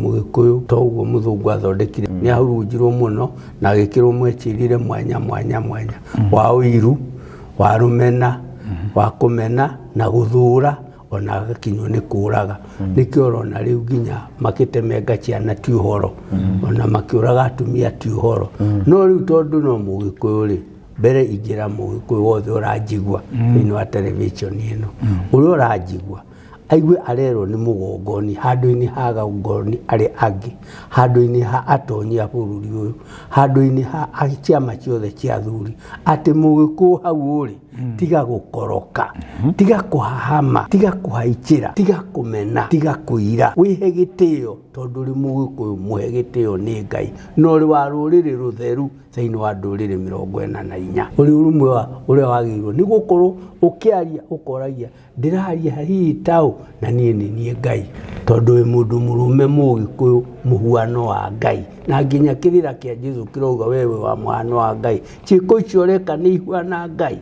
Mũgĩkũyũ to ũguo mũthũngũ athondekire nĩ ahurunjirwo mũno na agĩkĩrwo mwecirire mwanya mwanya mwanya wa ũiru, wa rũmena, wa kũmena na gũthũra, ona agakinywo nĩ kũraga. Nĩkĩo ũrona rĩu nginya makĩtemenga ciana ti ũhoro, ona makĩũraga atumia ti ũhoro. No rĩu tondũ no Mũgĩkũyũ rĩ, mbere ingĩra Mũgĩkũyũ wothe ũranjigua thĩinĩ wa television ĩno, ũrĩa ũranjigua aigue arerwo nĩ mũgongoni handũ-inĩ ha gongoni arĩa angĩ, handũ-inĩ ha atonyi a bũrũri ũyũ, handũ-inĩ ha ciama ciothe cia athuri, atĩ Mũgĩkũyũ hau ũrĩ, tiga gũkoroka, tiga kũhahama, tiga kũhaichĩra, tiga kũmena, tiga kũira, wĩhe gĩtĩo tondũ ũrĩ Mũgĩkũyũ mũhe gĩtĩo nĩ Ngai, na ũrĩ wa rũrĩrĩ rũtheru thĩinĩ wa ndũrĩrĩ 44. Ũrĩ ũrũmwe wa ũrĩa wagĩrĩirwo nĩ gũkorwo ũkĩaria ũkoragia ndĩraria hihi taũ na niĩ nĩ niĩ Ngai, tondũ wĩ mũndũ mũrũme Mũgĩkũyũ mũhuano wa Ngai, na nginya kĩrĩra kĩa Jesũ kĩrauga wewe wa mũhano wa Ngai. Ciĩko icio ũreka nĩ ihuana Ngai.